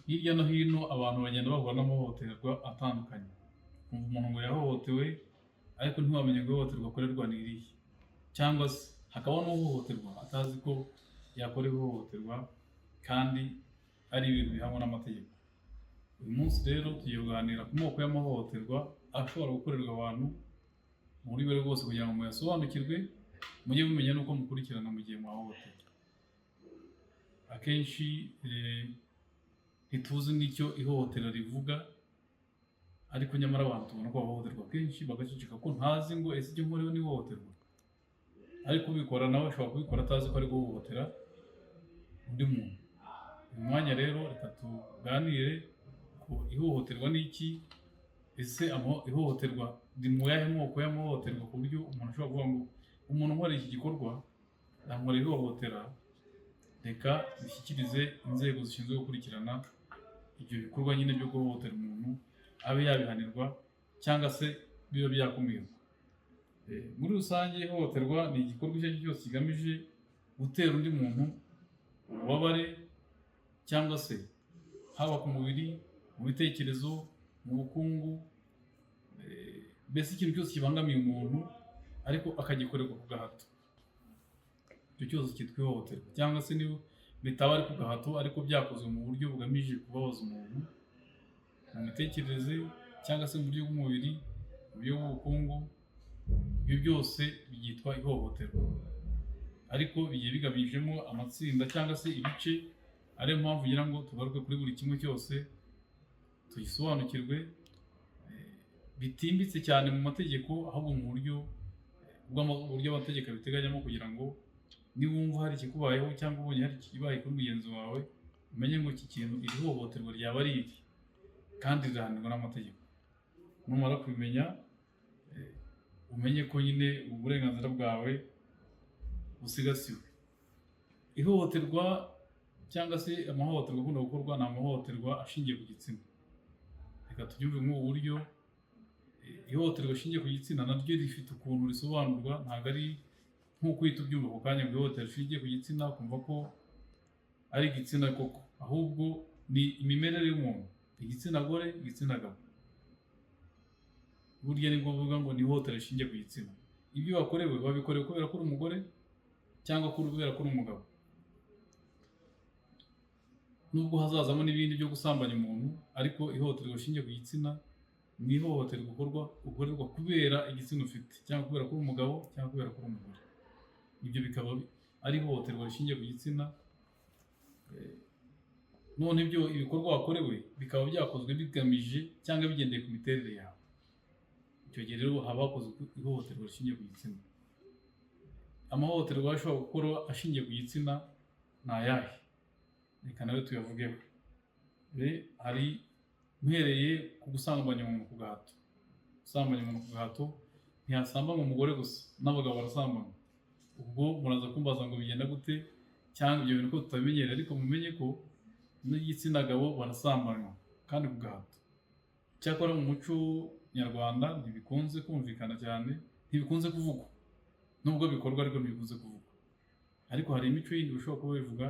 Hirya no hino abantu bagenda bahura n'amahohoterwa atandukanye. Ukumva umuntu ngo yahohotewe, ariko ntiwamenye ngo ihohoterwa akorerwa ni irihe, cyangwa se hakaba n'uhohoterwa atazi ko yakorewe ihohoterwa kandi ari ibintu bihanwa n'amategeko. Uyu munsi rero tugiye kuganira ku moko y'amahohoterwa ashobora gukorerwa abantu mu buryo ubwo bwose, kugira ngo muyasobanukirwe, mujye mumenya n'uko mukurikirana mu gihe mwahohotewe. Akenshi ntituzi n'icyo ihohotera rivuga, ariko nyamara abantu tubona ko bahohoterwa kenshi bagaceceka ko ntazi ngo ese icyo nkorewe ni ihohoterwa. Ariko ubikora nawe ashobora kubikora atazi ko ari guhohotera undi muntu. Uyu mwanya rero reka tuganire ku ihohoterwa ni iki. Ese ihohoterwa riri mu yahe moko y'amahohoterwa, ku buryo umuntu ashobora kuvuga ngo umuntu unkoreye iki gikorwa yankoreye ihohotera, reka bishyikirize inzego zishinzwe gukurikirana ibyo bikorwa nyine byo guhohotera umuntu, abe yabihanirwa cyangwa se bibe byakumirwa. Muri rusange ihohoterwa ni igikorwa icyo ari cyo cyose kigamije gutera undi muntu ububabare, cyangwa se haba ku mubiri, mu bitekerezo, mu bukungu, mbese ikintu cyose kibangamiye umuntu ariko akagikorerwa ku gahato, icyo cyose cyitwa ihohoterwa. Cyangwa se niba bitaba ari ku gahato ariko byakozwe mu buryo bugamije kubabaza umuntu mu mitekerereze, cyangwa se mu buryo bw'umubiri, mu buryo bw'ubukungu, ibyo byose byitwa ihohoterwa. Ariko bigiye bigabanyijemo amatsinda cyangwa se ibice, ariyo mpamvu ngira ngo tugaruke kuri buri kimwe cyose tugisobanukirwe bitimbitse cyane mu mategeko, ahubwo mu buryo uburyo amategeko abiteganyamo, kugira ngo niwumva hari ikikubayeho cyangwa ubonye hari ikibaye kuri mugenzi wawe, umenye ngo iki kintu, iri hohoterwa ryaba ari iri kandi rirahanirwa n'amategeko. Numara kubimenya, umenye ko nyine uburenganzira bwawe busigasiwe. Ihohoterwa cyangwa se amahohoterwa akunda gukorwa ni amahohoterwa ashingiye ku gitsina. Reka tubyumve nk'ubu buryo. Ihohoterwa rishingiye ku gitsina naryo rifite ukuntu risobanurwa, ntabwo ari nk'uko uhita ubyumva ako kanya ngo ihohoterwa rishingiye ku gitsina ukumva ko ari igitsina koko, ahubwo ni imimerere y'umuntu, igitsina gore, igitsina gabo. Burya nibwo buvuga ngo ni ihohoterwa rishingiye ku gitsina. Ibyo wakorewe babikorewe kubera ko uri umugore cyangwa kubera ko uri umugabo. Nubwo hazazamo n'ibindi byo gusambanya umuntu, ariko ihohoterwa rishingiye ku gitsina ni ihohoterwa ukorerwa kubera igitsina ufite, cyangwa kubera ko uri umugabo cyangwa kubera ko uri umugore. Ibyo bikaba ari ihohoterwa rishingiye ku gitsina. None ibyo ibikorwa wakorewe bikaba byakozwe bigamije cyangwa bigendeye ku miterere yawe, icyo gihe rero haba hakozwe ihohoterwa rishingiye ku gitsina. Amahohoterwa ashobora gukorwa ashingiye ku gitsina ni ayahe? Reka nawe tuyavugeho. Hari mpereye ku gusambanya umuntu ku gahato. Gusambanya umuntu ku gahato, ntihasambanywa umugore gusa, n'abagabo barasambanywa. Ubwo muraza kumbaza ngo bigenda gute, cyangwa ibyo bintu ko tutabimenyereye, ariko mumenye ko n'igitsina gabo barasambanywa kandi ku gahato. Cyakora mu muco nyarwanda ntibikunze kumvikana cyane, ntibikunze kuvugwa, nubwo bikorwa ariko ntibikunze kuvugwa. Ariko hari imico yindi bishobora kuba bivuga,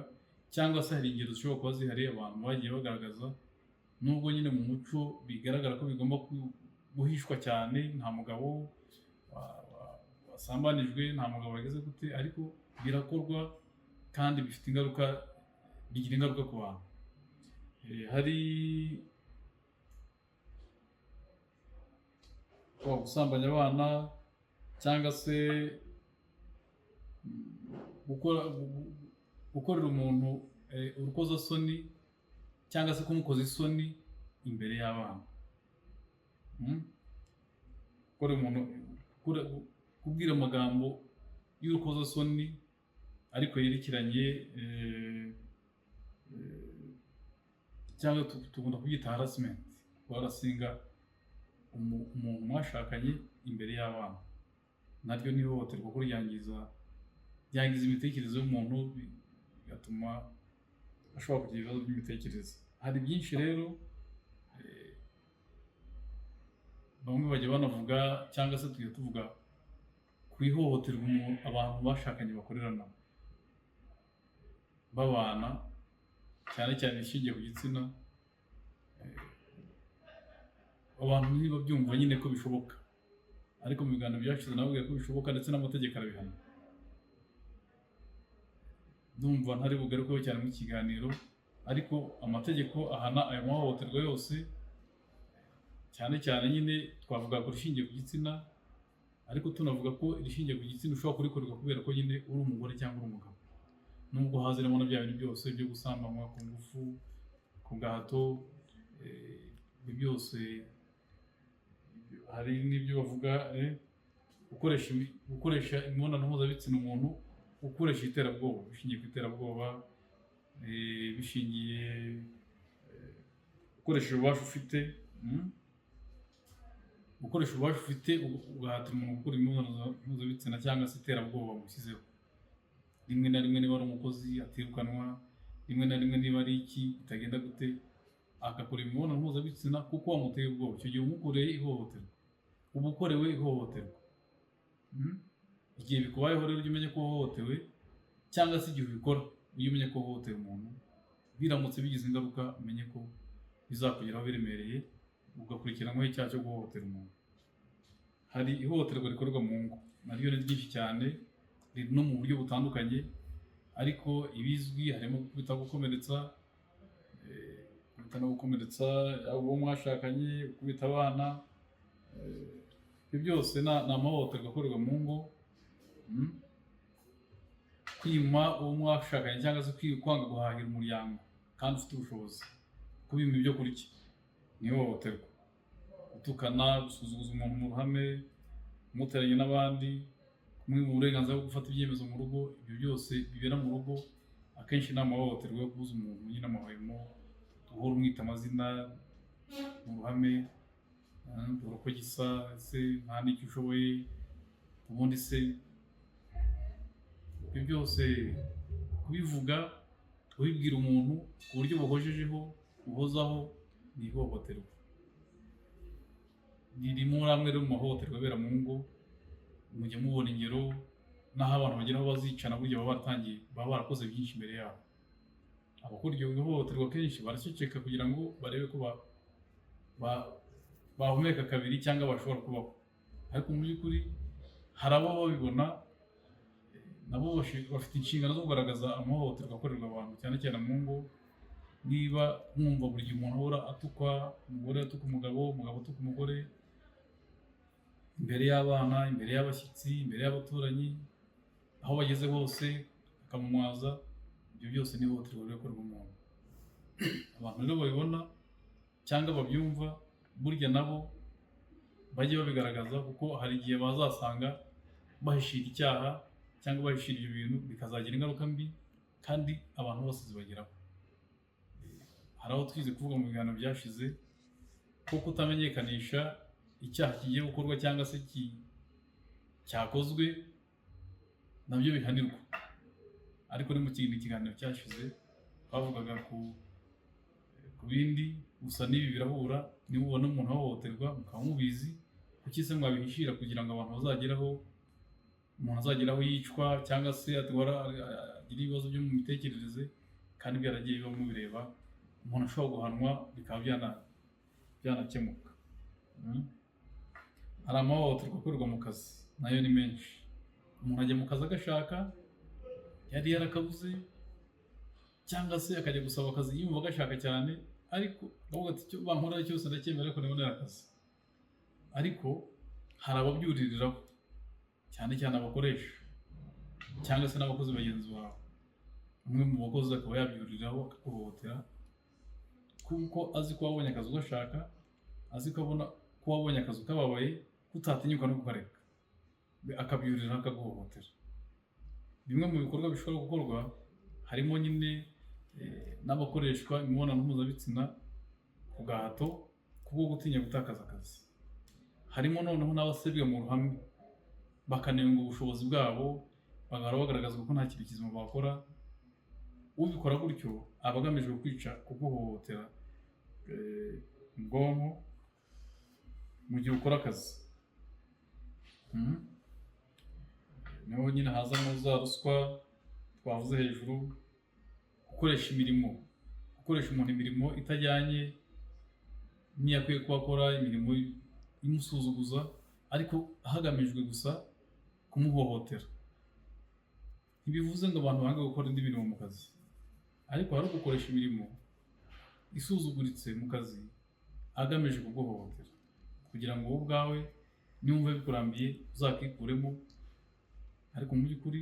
cyangwa se hari ingero zishobora kuba zihari abantu bagiye bagaragaza, nubwo nyine mu muco bigaragara ko bigomba guhishwa cyane, nta mugabo wasambanijwe, nta mugabo wagize gute, ariko birakorwa kandi bifite ingaruka, bigira ingaruka ku bantu. Hari gusambanya abana, cyangwa se gukorera umuntu urukozasoni, cyangwa se kumukoza isoni imbere y'abana. Gukorera umuntu, kubwira amagambo y'urukozasoni ariko yerekeranye, cyangwa tugomba kubyita harassment, guharasinga umuntu mwashakanye imbere y'abana, naryo ni ihohoterwa kuko ryangiza imitekerereze y'umuntu, bigatuma ashobora kugira ibibazo by'imitekerereze. Hari byinshi rero, bamwe bajya banavuga, cyangwa se tujya tuvuga ku ihohoterwa abantu bashakanye bakorerana babana, cyane cyane ishingiye ku gitsina. Abantu ntibabyumva nyine ko bishoboka, ariko mu biganiro byashize nababwiye ko bishoboka, ndetse n'amategeko arabihana. Ndumva ntari bugarukeho cyane mu kiganiro, ariko amategeko ahana ayo mahohoterwa yose, cyane cyane nyine twavuga ku rishingiye ku gitsina, ariko tunavuga ko irishingiye ku gitsina ushobora kurikorerwa kubera ko nyine uri umugore cyangwa uri umugabo, nubwo haziramo na bya bintu byose byo gusambanywa ku ngufu, ku gahato. Ibyo byose hari n'ibyo bavuga, gukoresha imibonano mpuzabitsina umuntu ukoresha iterabwoba, bishingiye ku iterabwoba, bishingiye gukoresha ububasha ufite, gukoresha ububasha ufite ugahatira umuntu gukora imibonano mpuzabitsina cyangwa se iterabwoba wamushyizeho. Rimwe na rimwe niba ari umukozi atirukanwa, rimwe na rimwe niba ari iki bitagenda gute, agakora imibonano mpuzabitsina kuko wamuteye ubwoba. Icyo gihe umukoreye ihohoterwa, uba ukorewe ihohoterwa. Igihe bikubayeho rero, ujye umenya ko wahohotewe, cyangwa se igihe ubikora ujye umenya ko wahohoteye umuntu. Biramutse bigize ingaruka, umenye ko bizakugeraho biremereye, ugakurikiranwaho icyaha cyo guhohotera umuntu. Hari ihohoterwa rikorerwa mu ngo, naryo ni ryinshi cyane, riri no mu buryo butandukanye, ariko ibizwi harimo gukubita, gukomeretsa, gukubita no gukomeretsa yaba uwo mwashakanye, gukubita abana, ibyo byose ni amahohoterwa akorerwa mu ngo. Kwima uwo mwashakanye cyangwa se kwanga guhahira umuryango kandi ufite ubushobozi, kubima ibyo kurya ni ihohoterwa. Gutukana, gusuzuguza umuntu mu ruhame, kumuteranya n'abandi, kumwima uburenganzira bwo gufata ibyemezo mu rugo, ibyo byose bibera mu rugo akenshi ni amahohoterwa yo kubuza umuntu nyine amahwemo, guhora umwita amazina mu ruhame, dore uko gisa se, nta n'icyo ushoboye ubundi se. Ibyo byose kubivuga, kubibwira umuntu ku buryo buhojejeho, buhozaho, ni ihohoterwa. Riri muri amwe rero mu mahohoterwa abera mu ngo. Mujya mubona ingero n'aho abantu bagera aho bazicana, burya baba baratangiye, baba barakoze byinshi imbere yabo. Abakora iryo hohoterwa kenshi baraceceka kugira ngo barebe ko bahumeka kabiri cyangwa bashobora kubaho, ariko mu by'ukuri hari abo babibona, nabo bafite inshingano zo kugaragaza amahohoterwa akorerwa abantu, cyane cyane mu ngo. Niba mwumva buri gihe umuntu ahora atukwa, umugore atuka umugabo, umugabo atuka umugore imbere y'abana, imbere y'abashyitsi, imbere y'abaturanyi, aho bageze hose akamumwaza, ibyo byose ni ihohoterwa rikorerwa umuntu. Abantu rero babibona cyangwa babyumva, burya nabo bajye babigaragaza, kuko hari igihe bazasanga bahishira icyaha cyangwa bahishira ibyo bintu, bikazagira ingaruka mbi kandi abantu bose zibageraho. Hari aho twize kuvuga mu biganiro byashize ko kutamenyekanisha icyaha kigiye gukorwa cyangwa se cyakozwe nabyo bihanirwa, ariko ni mu kindi kiganiro cyashize twavugaga ku bindi. Gusa n'ibi birahura. Niba ubona umuntu ahohoterwa mukaba mubizi, kuki se mwabihishira kugira ngo abantu bazageraho, umuntu azageraho yicwa cyangwa se atwara, agira ibibazo byo mu mitekerereze, kandi byaragiye biba mubireba? Umuntu ashobora guhanwa bikaba byanakemuka. Hari amahohoterwa akorerwa mu kazi, nayo ni menshi. Umuntu ajya mu kazi agashaka yari yarakabuze, cyangwa se akajya gusaba akazi yumva agashaka cyane, ariko akavuga ati: "Icyo bankorera cyose ndacyemera, ariko nibonera akazi." Ariko hari ababyuririraho, cyane cyane abakoresha cyangwa se n'abakozi bagenzi bawe. Umwe mu bakozi akaba yabyuririraho akaguhohotera kuko azi ko wabonye akazi ugashaka, azi ko abona ko wabonye akazi ukababaye, ko utatinyuka no kukareka, akabyuriraho akaguhohotera. Bimwe mu bikorwa bishobora gukorwa harimo nyine n'abakoreshwa imibonano mpuzabitsina ku gahato kubwo gutinya gutakaza akazi. Harimo noneho n'abasebwa mu ruhame, bakanenga ubushobozi bwabo, bagahora bagaragazwa ko nta kintu kizima bakora. Ubikora gutyo aba agamije kukwica, kuguhohotera ubwonko mu gihe ukora akazi. Niho nyine hazamo za ruswa twavuze hejuru, gukoresha imirimo, gukoresha umuntu imirimo itajyanye Ntiyakwiye kuba akora imirimo imusuzuguza, ariko hagamijwe gusa kumuhohotera. Ntibivuze ngo abantu bange gukora indi mirimo mu kazi, ariko hari ugukoresha imirimo isuzuguritse mu kazi agamije kuguhohotera, kugira ngo wowe ubwawe niwumva bikurambiye uzakikuremo. Ariko mu by'ukuri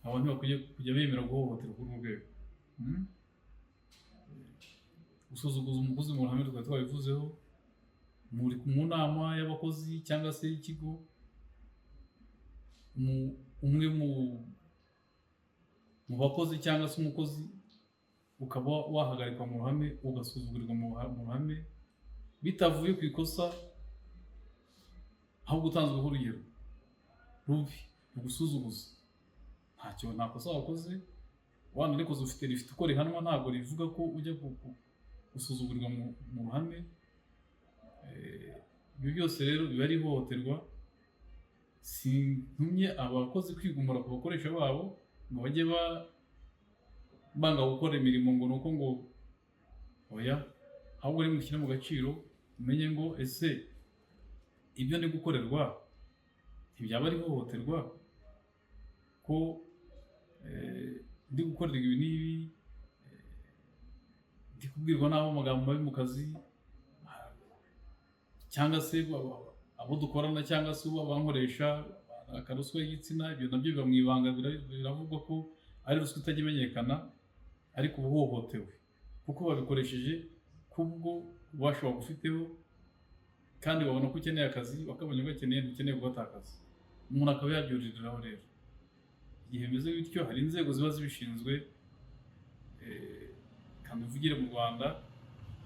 abantu ntibakwiye kujya bemera guhohoterwa kuri urwo rwego. Gusuzuguza umukozi mu ruhame twari twabivuzeho. Muri mu nama y'abakozi cyangwa se y'ikigo, umwe mu bakozi cyangwa se umukozi ukaba wahagarikwa mu ruhame, ugasuzugurirwa mu ruhame bitavuye ku ikosa, ahubwo utanzweho urugero rubi rugusuzuguza. Ntacyo, nta kosa wakoze, wanarikoze ufite rifite uko rihanwa, ntabwo rivuga ko ujya gusuzugurirwa mu ruhame. Ibyo byose rero biba ari ihohoterwa. Sintumye abakozi kwigumura ku bakoresha babo ngo bajye banga gukora imirimo ngo ni uko ngo oya, ahubwo nimushyire mu gaciro, umenye ngo ese ibyo ndi gukorerwa ntibyaba ari ihohoterwa, ko ndi gukorerwa ibi n'ibi, ndi kubwirwa nabi amagambo mabi mu kazi, cyangwa se abo dukorana, cyangwa se uwo bankoresha akaruswa y'igitsina. Ibyo nabyo biba mu ibanga, biravugwa ko ari ruswa itajya imenyekana, ariko uba uhohotewe kuko babikoresheje kubwo ububasha bagufiteho, kandi babona ko ukeneye akazi, bakabonye ugakeneye, ntukeneye kugatakaza. Umuntu akaba yabyuririraho. Rero igihe bimeze bityo, hari inzego ziba zibishinzwe. Kandi uvugire mu Rwanda,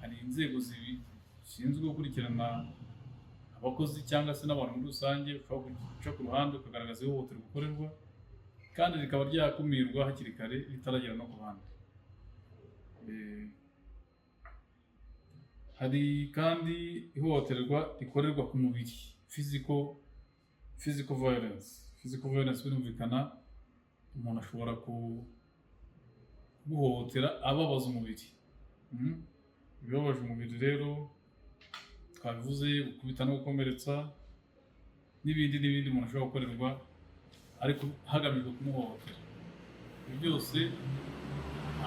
hari inzego zishinzwe gukurikirana abakozi cyangwa se n'abantu muri rusange. Ushobora guca ku ruhande ukagaragaza ihohoterwa ukorerwa, kandi rikaba ryakumirwa hakiri kare ritaragera no ku bandi. Hari kandi ihohoterwa rikorerwa ku mubiri, physical violence. Physical violence birumvikana, umuntu ashobora kuguhohotera ababaza umubiri. Ibibabaje umubiri rero twabivuze: gukubita no gukomeretsa n'ibindi n'ibindi umuntu ashobora gukorerwa ariko hagamijwe kumuhohotera. Ibi byose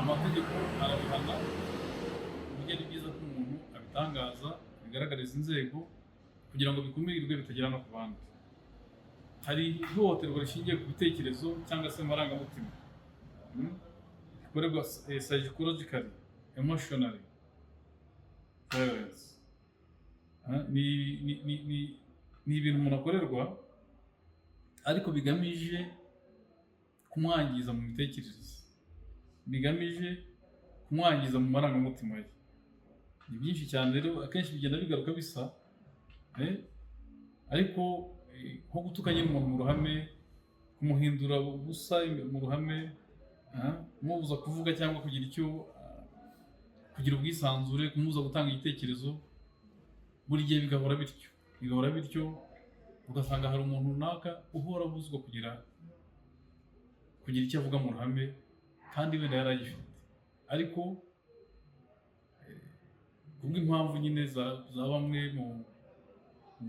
amategeko arabihana. Burya ni byiza ko umuntu abitangaza, bigaragariza inzego kugira ngo bikumirwe bitagera no ku bandi. Hari ihohoterwa rishingiye ku bitekerezo cyangwa se amarangamutima, Rikorerwa psychologically, emotionally violence. Ni ibintu umuntu akorerwa ariko bigamije kumwangiza mu mitekerereze, bigamije kumwangiza mu marangamutima ye. Ni byinshi cyane rero, akenshi bigenda bigaruka bisa, ariko nko gutuka nyine umuntu mu ruhame, kumuhindura ubusa mu ruhame, kumubuza kuvuga cyangwa kugira icyo kugira ubwisanzure, kumubuza gutanga igitekerezo, buri gihe bigahora bityo, bigahora bityo, ugasanga hari umuntu runaka uhora abuzwa kugira icyo avuga mu ruhame, kandi wenda yari agifite, ariko kubw'impamvu nyine za bamwe mu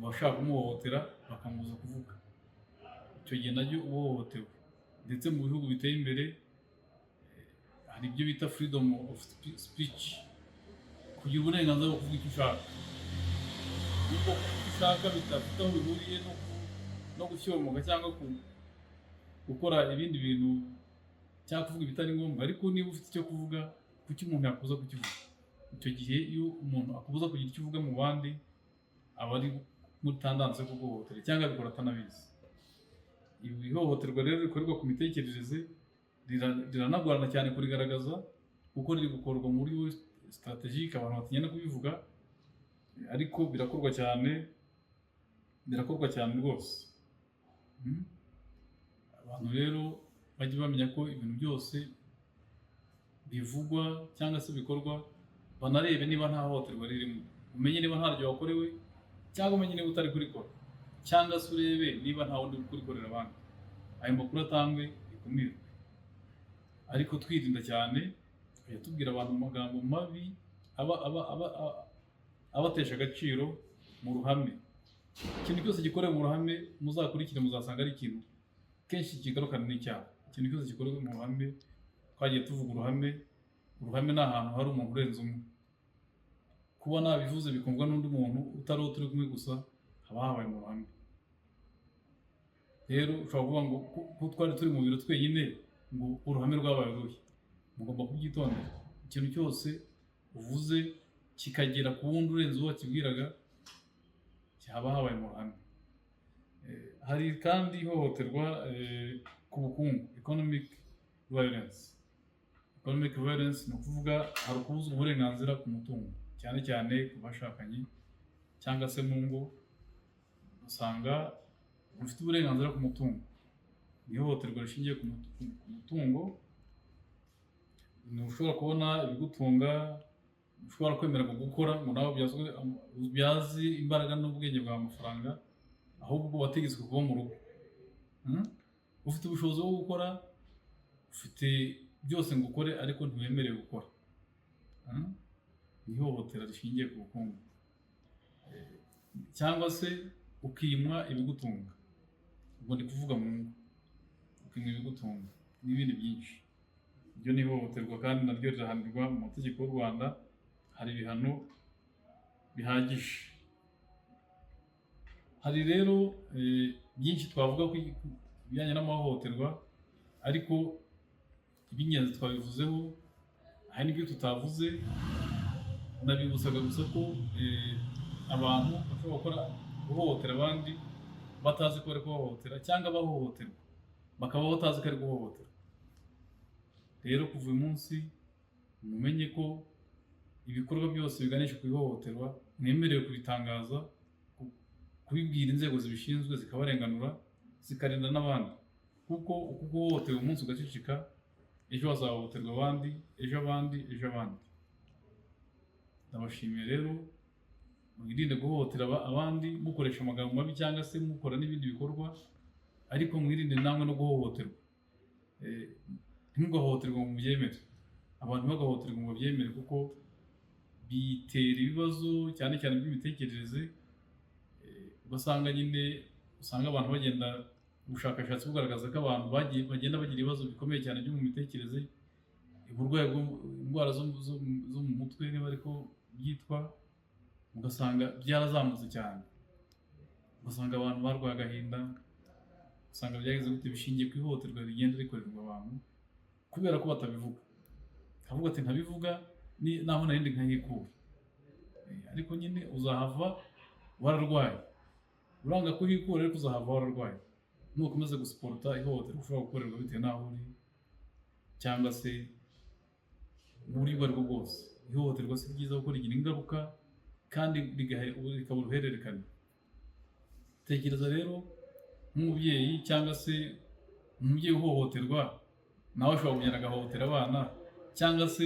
bashaka kumuhohotera bakamubuza kuvuga. Icyo gihe nabyo uba uhohotewe. Ndetse mu bihugu biteye imbere hari ibyo bita freedom of speech, kugira uburenganzira bwo kuvuga icyo ushaka, nubwo kuvuga icyo ushaka bidafite aho bihuriye no gushyomoka cyangwa gukora ibindi bintu cyangwa kuvuga ibitari ngombwa. Ariko niba ufite icyo kuvuga, kuki umuntu yakubuza kukivuga? Icyo gihe iyo umuntu akubuza kugira icyo uvuga mu bandi, aba ari muri tendance yo kuguhohotera cyangwa abikora atanabizi. Ibi ihohoterwa rero rikorerwa ku mitekerereze riranagorana cyane kurigaragaza, kuko riri gukorwa mu buryo stratégique, abantu batinya no kubivuga, ariko birakorwa cyane, birakorwa cyane rwose. Abantu rero bajye bamenya ko ibintu byose bivugwa cyangwa se bikorwa, banarebe niba nta hohoterwa ririmo, umenye niba ntaryo wakorewe, cyangwa umenye niba utari kurikora, cyangwa se urebe niba nta wundi uri kurikorera abandi. Ayo makuru atangwe, bikumirwe, ariko twirinda cyane kujya tubwira abantu amagambo mabi aba abatesha agaciro mu ruhame. Ikintu cyose gikorewe mu ruhame, muzakurikire, muzasanga ari ikintu kenshi kigarukana n'icyaha. Ikintu cyose gikorewe mu ruhame, twagiye tuvuga uruhame. Uruhame ni ahantu hari umuntu urenze umwe. Kuba nabivuze bikumvwa n'undi muntu utari uwo turi kumwe gusa, haba habaye mu ruhame. Rero ushobora kuvuga ngo ko twari turi mu biro twenyine, ngo uruhame rwabaye uruhe? Mugomba kubyitondera. Ikintu cyose uvuze kikagera ku wundi urenze uwo wakibwiraga, haba habaye mu ruhame. Hari kandi ihohoterwa ku bukungu, economic violence. Economic violence ni ukuvuga hari ukubuzwa uburenganzira ku mutungo, cyane cyane ku bashakanye cyangwa se mu ngo. Usanga ufite uburenganzira ku mutungo, ni ihohoterwa rishingiye ku mutungo. Ntushobora kubona ibigutunga, ushobora kwemererwa gukora ngo nawe ubyaze imbaraga n'ubwenge bwawe amafaranga, ahubwo wategetswe kuba mu rugo. Ufite ubushobozi bwo gukora, ufite byose ngo ukore, ariko ntiwemerewe gukora. Ni ihohotera rishingiye ku bukungu. Cyangwa se ukimwa ibigutunga, ubwo ndi kuvuga mu ngo, ukimwa ibigutunga n'ibindi byinshi. Iryo ni ihohoterwa kandi naryo rirahanirwa mu mategeko y'u Rwanda, hari ibihano bihagije. Hari rero byinshi twavuga ku bijyanye n'amahohoterwa, ariko iby'ingenzi twabivuzeho, hari n'ibyo tutavuze. Nabibutsaga gusa ko abantu bashobora gukora guhohotera abandi batazi ko bari kubahohotera, cyangwa abahohoterwa bakaba batazi ko ari guhohoterwa. Rero kuva uyu munsi mumenye ko ibikorwa byose biganisha ku ihohoterwa mwemerewe kubitangaza, kubibwira inzego zibishinzwe, zikabarenganura, zikarinda n'abandi, kuko uko guhohoterwa umunsi ugaceceka, ejo hazahohoterwa abandi, ejo abandi, ejo abandi. Ndabashimiye rero. Mwirinde guhohotera abandi mukoresha amagambo mabi cyangwa se mukora n'ibindi bikorwa, ariko mwirinde namwe no guhohoterwa. Ntimugahohoterwe ngo mubyemere, abantu ntibagahohoterwe ngo babyemere, kuko bitera ibibazo cyane cyane by'imitekerereze. Ugasanga nyine usanga abantu bagenda, ubushakashatsi bugaragaza ko abantu bagenda bagira ibibazo bikomeye cyane byo mu mitekerereze, uburwayi, indwara zo mu mutwe niba ariko byitwa, ugasanga byarazamutse cyane, ugasanga abantu barwaye agahinda, usanga byageze gute, bishingiye ku ihohoterwa rigenda rikorerwa abantu kubera ko batabivuga. Akavuga ati: "Ntabivuga naho narindi nkahikura." Ariko nyine uzahava wararwaye, uranga kuhikura, ariko uzahava wararwaye nukomeza gusuporta ihohoterwa ushobora gukorerwa bitewe n'aho uri cyangwa se mu buryo ubwo aribwo bwose. Ihohoterwa si ryiza kuko rigira ingaruka kandi rikaba uruhererekane. Tekereza rero nk'umubyeyi cyangwa se umubyeyi uhohoterwa, nawe ashobora kugenda agahohotera abana, cyangwa se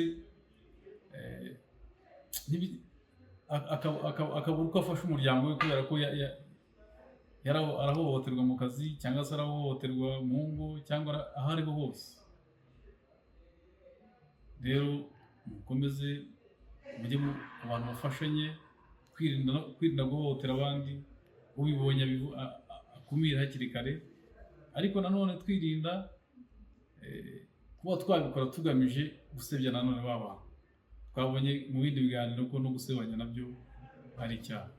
akabura uko afasha umuryango we kubera ko arahohoterwa mu kazi, cyangwa se arahohoterwa mu ngo, cyangwa aho ariho hose. Rero mukomeze mujye abantu bafashanye kwirinda guhohotera abandi, ubibonye akumire hakiri kare, ariko nanone twirinda kuba twabikora tugamije gusebya nanone ba bantu. Twabonye mu bindi biganiro ko no gusebanya nabyo ari icyaha.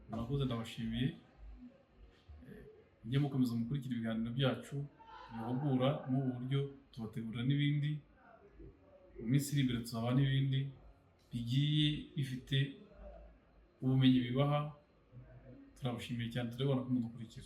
Murakoze, ndabashimiye. Mujye mukomeza mukurikira ibiganiro byacu bihugura muri ubu buryo, tubategurira n'ibindi. Mu minsi iri imbere tuzaba n'ibindi bigiye bifite ubumenyi bibaha. Turabashimiye cyane, turabona ko mudukurikira.